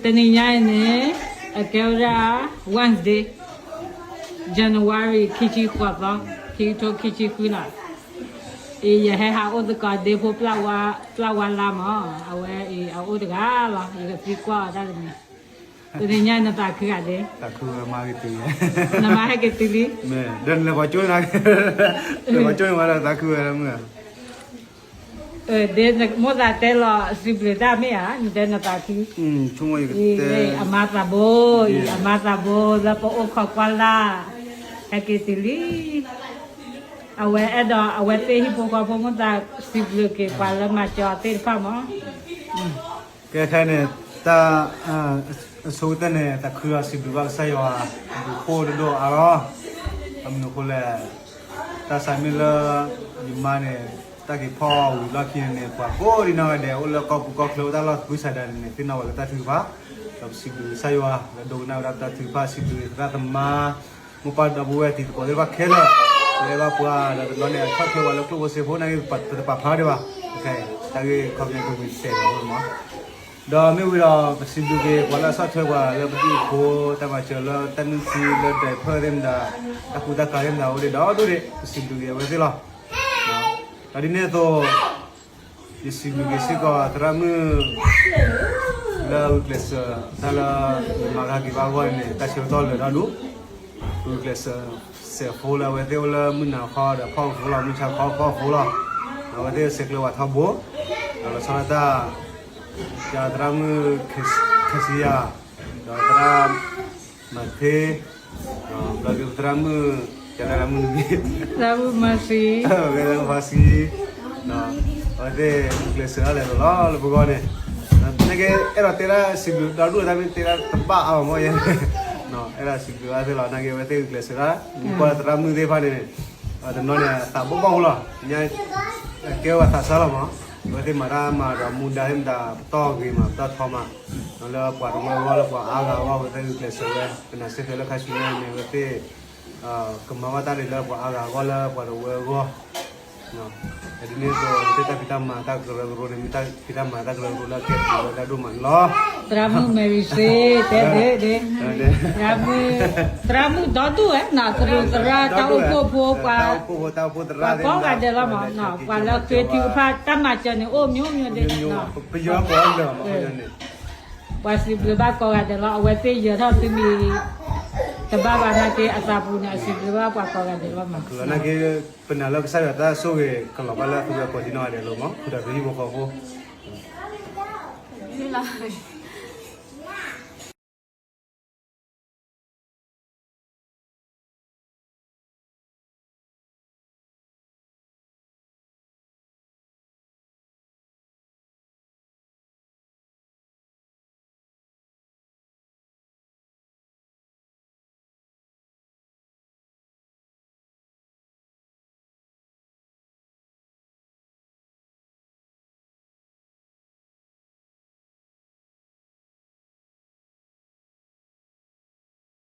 တနံၤညါအံၤန့ၣ် အကဲဝဲဒၣ် Wednesday, January ခံဆံဃိးသီ, ခံကထိခံဆံဃုနီၤ. အံၤယဟဲဟးအိၣ်သကိးဒ့ဖိ ပျၢ်ဝါလါမး, အဝဲအံၤအအိၣ်တဂၤလီၤ, ယကသံကွၢ်အီၤတၢ်တမံၤ. တနံၤညါနသးခုဂၤဒ့, နမၤဟဲက့ၤတုၤလံ, နမၤဟဲက့ၤတုၤလံ, လဲၤပှၤကၠိန့ၣ်, လဲၤပှၤကၠိန့ၣ်ဝဲဒီးသးခုဝဲလၢမုၢ်ဧါ. ဒ့မိၢ်သးတဲလီၤစံးဘျုးတၢ်မ့ၢ်ဧါ, နတဲနသးခု, အံၤ အမါသးဘိ, အံၤ အမါသးဘိလၢပအိၣ်ခိးကွၢ်လၢ်, ဟဲက့ၤတုၤလံ. အဝဲအဲၣ်ဒိး အဝဲသ့ၣ်ဟံၣ်ဖိဃီဖိမိၢ်သးစံးဘျုးက့ၤပှၤလၢမၤစၢၤအီၤသ့ၣ်တဖၣ်မး. ကဲခဲအံၤန့ၣ် တၢ် အဆိကတၢၢ်န့ၣ် သးခုဒီးစံးဘျုးဘၣ်ကစၢ်ယွၤ ဒူၣ်ဖိတဒိၣ်အါလီၤ. ဘၣ်မနုၤအဃိလဲၣ်, တၢ်ဆါမ့ၢ်လၢ ယမါန့ၣ် တၢ်က့ၤဖီၣ်ဝံၤလီၢ်ခံန့ၣ်န့ၣ် ပှၤကိးဒံနီၢ်ဂၤဒဲး အိၣ်လၢကီၢ်ပူၤကီၢ်ချၢ အိၣ်တၢ်လီၢ်သကုၤဆးဒးန့ၣ်န့ၣ် သ့ၣ်နီၣ်ပှၤလၢတၢ်ထုကဖၣ်, ဒီးပစံးဘျုးကစၢ်ယွၤ လၢဒိကနၣ်ဝဲဒၣ်ပတၢ်ထုကဖၣ်, စံးဘျုးသရၣ်သမါ မိၢ်ပၢ်ဒီပုၢ်ဝဲၢ်တံၤသကိးသ့ၣ်တဖၣ်ခဲလၢာ်, လၢအဲၣ်ဘၣ်ပှၤ ဒီးတဘျီန့ၣ် အဆီၣ်ထွဲပှၤလၢကျိၣ်ဖိစ့ဖိ နာ်က့ ပတပာ်ဖျါဒံးဘၣ်, တၢ်ဂ့ၢ်ခီပညီကဝံၤစဲးလီၤမး. ဒီးမ့ၢ်ဝံၤဒီး ပစံးဘျုးက့ၤပှၤလၢအဆီၣ်ထွဲပှၤလၢပဒူၣ်ဖိ တၢ်မၤစၢၤလၢတၢ်နုၢ်ထံလၢဒဲးဖၢၣ်သ့ၣ်မတၤ, တၢ်ကူတၢ်ကၤသ့ၣ်မတၤအိၣ်ဒံးဒီဒူၣ်ဒံး ပစံးဘျုးက့ၤအဝဲသ့ၣ်လီၤ. ဒီးဒ်န့ၣ်အသိး ယစံးဘျုးက့ၤစ့ၢ်ကီးသရၣ်မုၣ် လၢဂုာ်ကျဲးစၢးတၢ်လၢ ယမၤကဟဲက့ၤဘၣ်အဂီၢ်န့ၣ် တၢ်ဆၢကတီၢ်လၢာ်ဒီဒူၣ်, ဂုာ်ကျဲးစၢးစဲးဖိလၢအဝဲသ့ၣ်အိၣ်လၢမုၢ်နၤခီဒီးဖီၣ်ဖိလီၤ, မုၢ်ဆါခီဖီၣ်ဖိလီၤ, ဒီးအဝဲသ့ၣ်ဆဲးကျၢဝဲထီဘိ, ဒီးလီၤဆီဒၣ်တၢ် ယသရၣ်မုၣ် ခဲစံယၤ, ဒီးသရၣ်မၤသ့, ဒီးဘျီဒုးသရၣ်မုၣ်, ယသရၣ်မုၣ်နမံၤ, သရၣ်မုၣ်မၤစံ, သရၣ်မုၣ်မၤစံ, အဝဲသ့ၣ်ဂုာ်ကျဲးစၢးဒၣ်လဲာ်လီၤလၢပဂီၢ်န့ၣ်, နာ်က့အဲၣ်ဒိးတဲဒၣ်စံးဘျုးဒီဒူၣ်တၢ်မ့ၢ်တဲဒၣ်တဘၣ်အါမး, အဲၣ်ဒိးစံးဘျုးအဝဲသ့ၣ်လီၤ, နာ်က့အဝဲသ့ၣ်ဂုာ်ကျဲးစၢးဒၣ်, မ့ၢ်ကွၢ်သရၣ်မုၣ်သ့ၣ်တဖၣ်န့ၣ်, တနီၤန့ၣ် သးဘီၣ်ဘီၣ်ဖိလီၤ, ကဲဝဲသးစၢ်လီၤမး, အဝဲသ့ၣ်မၤတၢ်မၤဒီးမူဒါသ့ၣ်မတၤ ပတီၢ်ဂ့ၤမး ပတီၢ်ထီမး, လၢပှၤတဝၢအဂီၢ် လၢပှၤအါဂၤအဂီၢ် အဝဲသ့ၣ်ဂုာ်ကျဲးစၢးဝဲ, ပနာ်စ့ၢ်ကီးလၢခါဆူညါန့ၣ် အဝဲသ့ၣ် ကမၤဘၣ်တၢ်ဒ်လၢပှၤအါဂၤအဂီၢ် လၢပှၤတဝၢအဂီၢ်, ဒ်န့ၣ်အသိး အဝဲသ့ၣ်တၢ်ဖံးတၢ်မၤတၢ်ကရၢကရိန့ၣ် မ့ၢ်တၢ်ဖံးတၢ်မၤတၢ်ကရၢကရိလၢအကဲပှၤဝဲဒၣ်ဒိၣ်မးန့ၣ်လီၤ. သရၣ်မုၣ် Mary Sê တဲဒ်, သရၣ်မုၣ်ဒီဒူၣ်ဝဲ, သရၣ်မုၣ်သရၣ် တၢ်အိၣ်ဖှိၣ်ဖိ ပှၤကိးဂၤဒဲးလီၤမး, ပှၤလၢဃ့ထုကဖၣ်တၢ်မၤစၢၤန့ၣ် အိၣ်မျိုးမျိုးဒဲး, ပယီၤကိးဂၤဒဲးလီၤ, ပှၤစံးဘျုးဘၣ်ကိးဂၤဒဲးလီၤ, အဝဲသ့ၣ်ယၢၤထီၣ်သုမံၤ တဘၣ်ဘၣ်နာ်က့ အသးပူၤန့ၣ် အစံးဘျုးဘၣ်ပှၤကိးဂၤဒဲးလီၤမး, နာ်က့ ပနာ်လၢကစၢ်ယွၤတၢ်ဆိၣ်ဂ့ၤကလီၤဘၣ်လၢသုဝဲကိးဒံနီၢ်ဂၤဒဲးလီၤမး, ဃုာ်ဒီးသုဟံၣ်ဖိဃီဖိ လီၤ